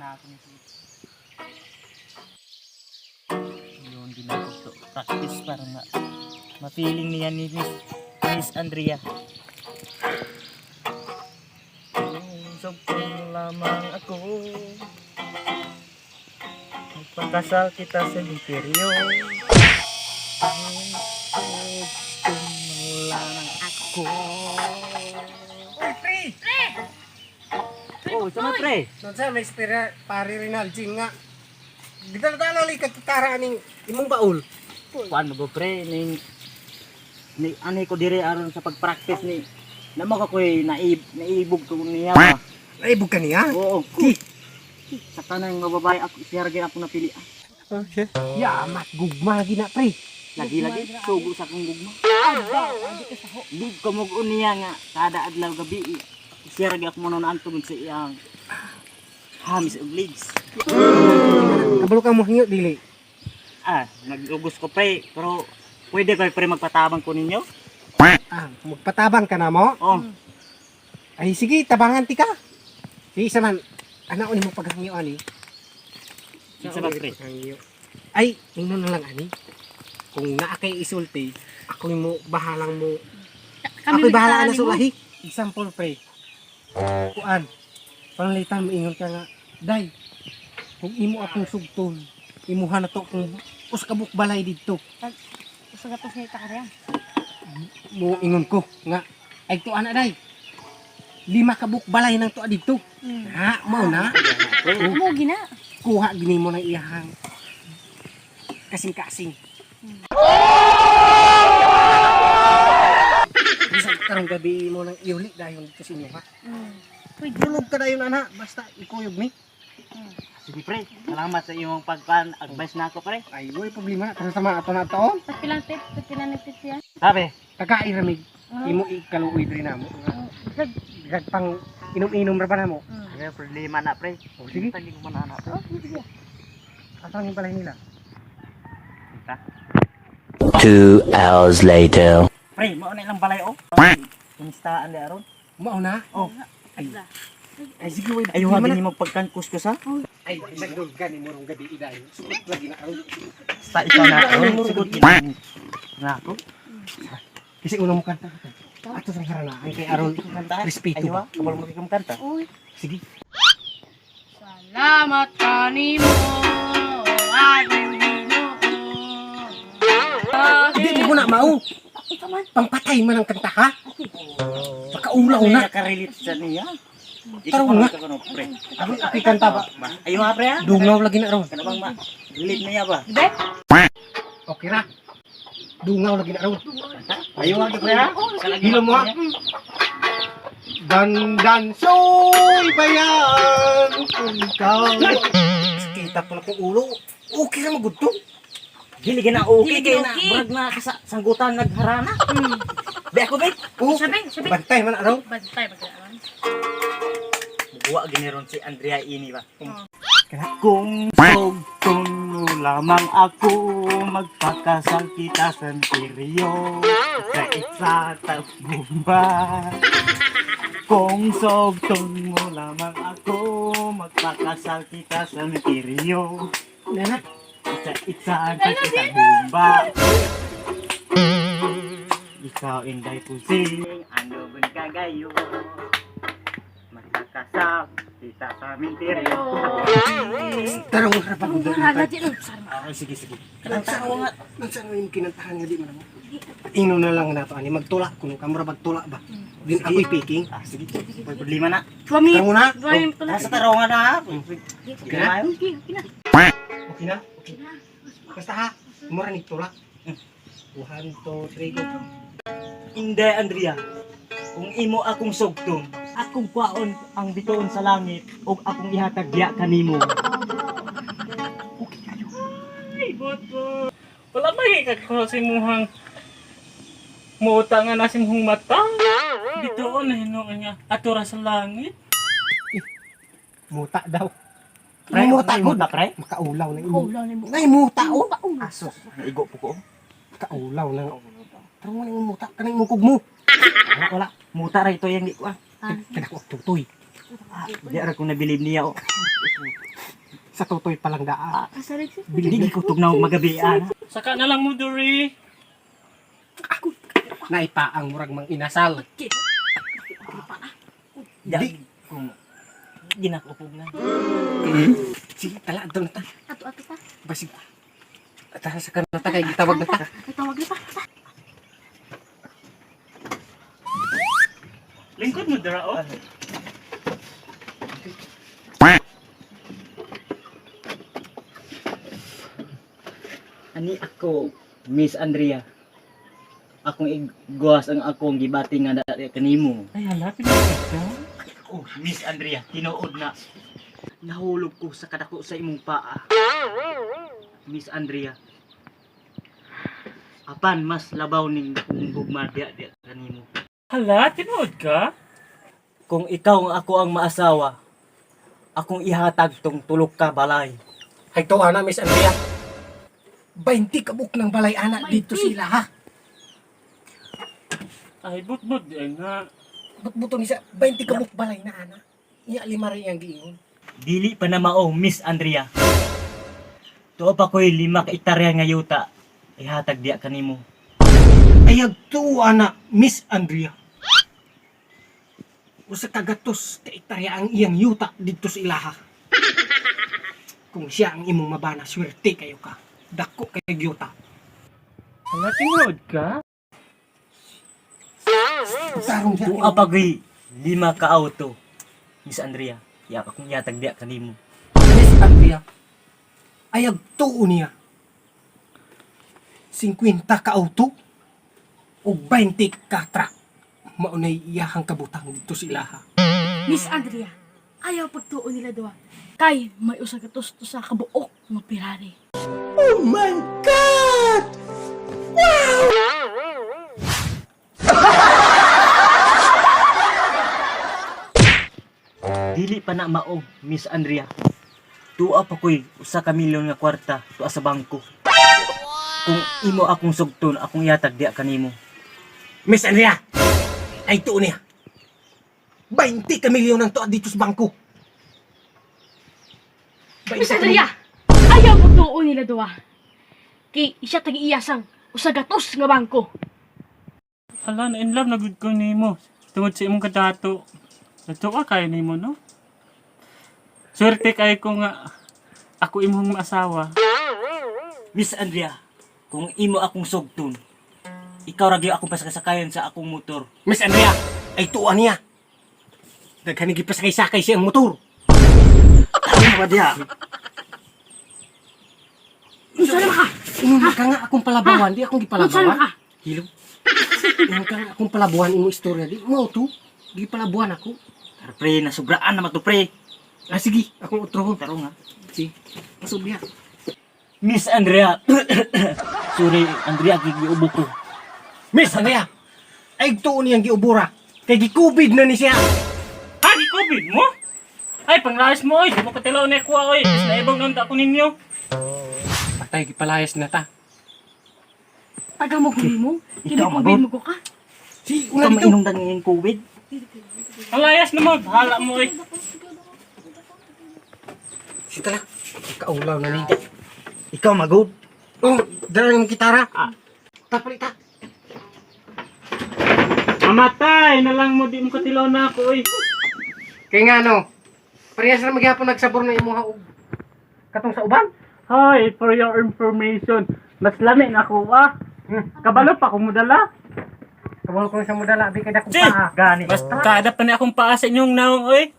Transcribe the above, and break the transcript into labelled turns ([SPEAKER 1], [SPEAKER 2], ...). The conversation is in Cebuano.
[SPEAKER 1] Na ako ni Yun, ginagog to. Practice para ma-feeling niya ni Miss Andrea. Sugton lamang ako, magpakasal kita sa imperyo. Sugton lamang ako.
[SPEAKER 2] Uy, pre!
[SPEAKER 1] Oh, sama, pre.
[SPEAKER 2] Noon sa may spira, pare Rinaldin nga. Gidala-dala li kagkitara aning imong baul.
[SPEAKER 1] Kuan mo pre, ning ni ani ko dire aron sa pag-practice ni namo ka koy naibog ko niya ba.
[SPEAKER 2] Naibog ka niya?
[SPEAKER 1] Oo.
[SPEAKER 2] Ki.
[SPEAKER 1] Sa kanang nga babae ako siya ra gyud ako napili.
[SPEAKER 2] Okay. Yamat gugma gina, pre.
[SPEAKER 1] Lagi lagi sugo sa akong gugma. Di ko mo niya nga kada adlaw gabi eh. Siya ra gyud ako manunaan tungod sa iyang hamis ug legs.
[SPEAKER 2] Kabalo ka mo hingyo dili.
[SPEAKER 1] Ah, nag-ugos ko, pre, pero pwede ko pre magpatabang ko ninyo?
[SPEAKER 2] Ah, magpatabang ka na mo?
[SPEAKER 1] Oh,
[SPEAKER 2] Ay sige, tabangan ti ka. Sige isa man, ana ni mo paghangyo ani.
[SPEAKER 1] Kinsa ba, pre?
[SPEAKER 2] Paghangyo. Ay, ingnon na lang ani. Kung naa kay isulti, ako mo bahalang mo. Ako'y bahala na sulahi. Example, pre. Kuan. Panglitan mo ingon ka nga, "Day, kung imo akong sugton, imuha na to kung us kabuk balay didto."
[SPEAKER 3] Usa ka sa ita.
[SPEAKER 2] Mo ingon ko nga, "Ay to ana, day. 5 ka balay nang to didto." Ha, mao na.
[SPEAKER 3] Mo gina.
[SPEAKER 2] Kuha gini mo ng iyahang kasing-kasing. Bisag karong gabi mo nang iuli dayon dito sa inyo ha.
[SPEAKER 3] Pwede.
[SPEAKER 2] Tulog ka dayon ana, basta ikuyog ni.
[SPEAKER 1] Sige pre, salamat sa imong pagpan advice na ako, pre.
[SPEAKER 2] Ay, way problema. Kasi sama ato na taon.
[SPEAKER 3] Tagpilang tip, tagpilang nagtip siya.
[SPEAKER 1] Sabi,
[SPEAKER 2] Tagai ramig. Imo ikaluoy diri namo.
[SPEAKER 3] Bisag.
[SPEAKER 2] Bisag pang inom-inom ra pa namo.
[SPEAKER 1] Ay, problema na, pre.
[SPEAKER 2] O, sige.
[SPEAKER 1] Tagi ko man na, pre.
[SPEAKER 3] Oh, sige.
[SPEAKER 2] Ato ang balay nila.
[SPEAKER 1] Kita.
[SPEAKER 4] 2 hours later.
[SPEAKER 1] Pre, mao na ilang balay oh. Kamusta ang aron?
[SPEAKER 2] Mao na.
[SPEAKER 1] Oh.
[SPEAKER 2] Ay. Ay sige, way.
[SPEAKER 1] Ayaw
[SPEAKER 2] problema
[SPEAKER 1] ha
[SPEAKER 2] na.
[SPEAKER 1] gini magpagkankus ko sa.
[SPEAKER 2] Ay, bisag dul gani mo rong gabi idayon. Suot lagi na karon.
[SPEAKER 1] Sa ikaw na ako. Sugot gini. Na ako.
[SPEAKER 2] Kasi una mo kanta. Ato sa harana ang kay aron
[SPEAKER 1] Kanta.
[SPEAKER 2] respeto
[SPEAKER 1] Ayaw
[SPEAKER 2] ba?
[SPEAKER 1] ha, kabalo mo kang kanta.
[SPEAKER 3] Uy.
[SPEAKER 2] Sige.
[SPEAKER 3] Salamat kanimo. Aking Ginoo.
[SPEAKER 2] Hindi ko na mao.
[SPEAKER 3] Ikaw man.
[SPEAKER 2] Pangpatay man ang kanta ha. Pagkaulaw na.
[SPEAKER 1] Nakarelate sa niya.
[SPEAKER 2] Taro nga.
[SPEAKER 1] Ikaw ka pre.
[SPEAKER 2] Ako ako'y kanta ba?
[SPEAKER 1] Ayaw ha, pre ha.
[SPEAKER 2] Dungaw lagi na ron.
[SPEAKER 1] Kana bang ma relate niya ba?
[SPEAKER 3] Diba?
[SPEAKER 2] Okay ra. Dungaw lagi na ron.
[SPEAKER 1] Ayaw ha, pre ha.
[SPEAKER 2] Hilo mo ha. Dandan soy bayan kung ikaw. Kita po na kong ulo. Okay ra magud to.
[SPEAKER 1] Dili gina okay
[SPEAKER 3] Dili
[SPEAKER 1] kay
[SPEAKER 3] gina
[SPEAKER 1] na
[SPEAKER 3] okay.
[SPEAKER 1] murag na kasa sanggutan nagharana. Be ako be.
[SPEAKER 2] Oh,
[SPEAKER 3] Sabi, sabi.
[SPEAKER 2] bantay man araw.
[SPEAKER 3] Bantay ba ka?
[SPEAKER 1] Mukuha gini ron si Andrea ini ba.
[SPEAKER 2] Kana.
[SPEAKER 1] Kung sugton mo lamang ako, magpakasal kita sa imperyo sa isa tagbumba. Kung sugton mo lamang ako, magpakasal kita sa imperyo
[SPEAKER 2] Nana.
[SPEAKER 1] isa isa sa bumba. Ikaw, Inday Pusing, ano bang kagayo? Magpakasal kita sa imperyo.
[SPEAKER 2] Tarong ra pa gud.
[SPEAKER 1] Ah, sige, sige.
[SPEAKER 2] Nansa nga, nansa nga yung kinantahan nga di man mo. Ino na lang nato ani magtula kuno kamura magtula ba. Din ako'y picking.
[SPEAKER 1] Ah, sige. May problema na.
[SPEAKER 3] Suami.
[SPEAKER 2] Tarong na.
[SPEAKER 3] Suami tula.
[SPEAKER 1] Nasa tarongan na ha.
[SPEAKER 2] Okay na?
[SPEAKER 3] Okay, okay na.
[SPEAKER 2] Okay na? Okay. Basta ha, mura ni tula. 1, 2, 3, go.
[SPEAKER 1] Hindi, Andrea. Kung imo akong sugton, akong kwaon ang bituon sa langit ug akong ihatag diya kanimo.
[SPEAKER 2] Okay kayo.
[SPEAKER 5] Ay, boto. Wala ba ka sa imuhang muta nga na sa imuhang mata? Bituon na hinuon nga atura sa langit.
[SPEAKER 2] Muta daw.
[SPEAKER 1] Pre,
[SPEAKER 2] Muta gud.
[SPEAKER 1] muta, pre.
[SPEAKER 2] Makaulaw na imo.
[SPEAKER 3] Ulaw ni mo.
[SPEAKER 2] Nay muta oh.
[SPEAKER 1] Aso, naigo po ko.
[SPEAKER 2] Makaulaw na. Tarong na imong muta kanang imong kugmo.
[SPEAKER 1] Wala, wala. Muta ra ito yung di ko ah.
[SPEAKER 2] Kada ko tutoy.
[SPEAKER 1] Di ara kong nabilib niya oh.
[SPEAKER 2] Sa tutoy pa lang daa.
[SPEAKER 3] Kasalig siya.
[SPEAKER 1] Di ko tugnaw magabi ana.
[SPEAKER 5] Saka na lang mo diri.
[SPEAKER 2] Naipaang murag mang inasal.
[SPEAKER 1] Di kung ginakupog na.
[SPEAKER 2] Sige, tala adto na ta.
[SPEAKER 3] Ato ato pa.
[SPEAKER 2] Basig. Tara sa na ta kay gitawag na ta.
[SPEAKER 3] Ay, tawag na pa. Ta.
[SPEAKER 5] Lingkod mo dira oh.
[SPEAKER 1] Ani ako, Miss Andrea. Akong igwas ang akong gibati nga dati kanimo.
[SPEAKER 5] Ay hala, tinuod ka.
[SPEAKER 1] Oh, Miss Andrea, tinuod na. Nahulog ko sa kadako sa imong paa. Miss Andrea. Apan mas labaw ning dakong gugma diya diya kanimo.
[SPEAKER 5] Hala, tinuod ka?
[SPEAKER 1] Kung ikaw ang ako ang maasawa, akong ihatag tong tulok ka balay.
[SPEAKER 2] Ay to ana Miss Andrea. 20 kabuk ng balay ana dito sila ha.
[SPEAKER 5] Ay, butbut di ay nga.
[SPEAKER 2] Butbuto ni siya 20 kabuk balay na ana. Iya lima rin ang giingon.
[SPEAKER 1] Dili pa na mao, Miss Andrea. Tuo pa ko'y 5 ka ektarya nga yuta. Ihatag diya kanimo.
[SPEAKER 2] Ayag to ana Miss Andrea. Usa ka gatos ka ektarya ang iyang yuta didto sa ilaha. Kung siya ang imong mabana, swerte kayo ka. Dako kay yuta.
[SPEAKER 5] Hala, tinuod ka?
[SPEAKER 2] Tarong siya.
[SPEAKER 1] Tuo pa ko'y 5 ka auto. Miss Andrea, ya akong ihatag diya kanimo.
[SPEAKER 2] Miss Andrea. Ayag tuo niya. 50 ka auto o 20 ka truck. Maunay iyahang kabutang dito sa ilaha.
[SPEAKER 3] Miss Andrea, ayaw pagtuo nila duwa. Kay may usa ka tusto sa kabuok nga Ferrari.
[SPEAKER 2] Oh my God!
[SPEAKER 1] Dili pa na mao, Miss Andrea. Tuo pa ko'y 1 ka milyon nga kwarta tuwa sa bangko. Kung imo akong sugton, akong ihatag diya kanimo.
[SPEAKER 2] Miss Andrea, ay tuo niya. 20 ka milyon ang tuwa dito sa bangko. 20
[SPEAKER 3] Miss
[SPEAKER 2] ka
[SPEAKER 3] Andrea, ayaw pagtuo nila duwa. Kay siya tagi-iyasang usa gatos nga bangko.
[SPEAKER 5] Hala, na in love na gud ko nimo. Tungod sa imong kadato. Natuwa kayo nimo, no? Swerte kayo ko nga ako imong maasawa.
[SPEAKER 1] Miss Andrea, kung imo akong sugton, ikaw ra gyud akong pasakasakayon sa akong motor.
[SPEAKER 2] Miss Andrea, ay tuwa niya. Daghan ni gipasakay-sakay siya ang motor.
[SPEAKER 1] Ano ba diya?
[SPEAKER 3] Unsa naman ka?
[SPEAKER 2] Ingon ka nga akong palabawan, di akong
[SPEAKER 3] Unsa
[SPEAKER 2] gipalabawan.
[SPEAKER 3] naman ka?
[SPEAKER 2] Hilo. Ingon ka nga akong palabuhan imong istorya di mo to. Gipalabuhan ako.
[SPEAKER 1] Tara pre, nasubraan naman to pre.
[SPEAKER 2] Ah sige, akong utrohon.
[SPEAKER 1] Taro nga.
[SPEAKER 2] Sige. Pasok niya.
[SPEAKER 1] Miss Andrea. Sorry, Andrea, gigiubo ko.
[SPEAKER 2] Miss Andrea, ay tuon niyang giubura. Kay gikubid na ni siya.
[SPEAKER 5] Ha, gi-COVID mo? Ay, panglayas mo, oy. Di mo katilaw na kuha, oy. Is naibang nanda ko ninyo.
[SPEAKER 2] Patay gipalayas na ta.
[SPEAKER 3] Taga mo guli mo.
[SPEAKER 1] Ikaw,
[SPEAKER 3] Kini mo ko ka.
[SPEAKER 2] Si una
[SPEAKER 1] Ikaw
[SPEAKER 2] dito.
[SPEAKER 1] mainom ng COVID.
[SPEAKER 5] Panglayas na mo. Bahala mo, oy.
[SPEAKER 2] Si tala. Kaulaw na ni.
[SPEAKER 1] Ikaw magod.
[SPEAKER 2] Oh, dala yung gitara. Ah. Tapalita.
[SPEAKER 5] Mamatay na lang mo. Di mo katilaw na ako, oy.
[SPEAKER 2] Kay nga no. Parehas na maghapon nagsabor na imuha og katong sa uban.
[SPEAKER 5] Hoy, for your information, mas lami na ako, ah. Kabalo pa akong mudala.
[SPEAKER 2] Kabalo ko sa mudala bi kay dako
[SPEAKER 5] Chi!
[SPEAKER 2] pa.
[SPEAKER 1] Gani.
[SPEAKER 5] Mas kada pa na akong paa sa inyong naong, oy.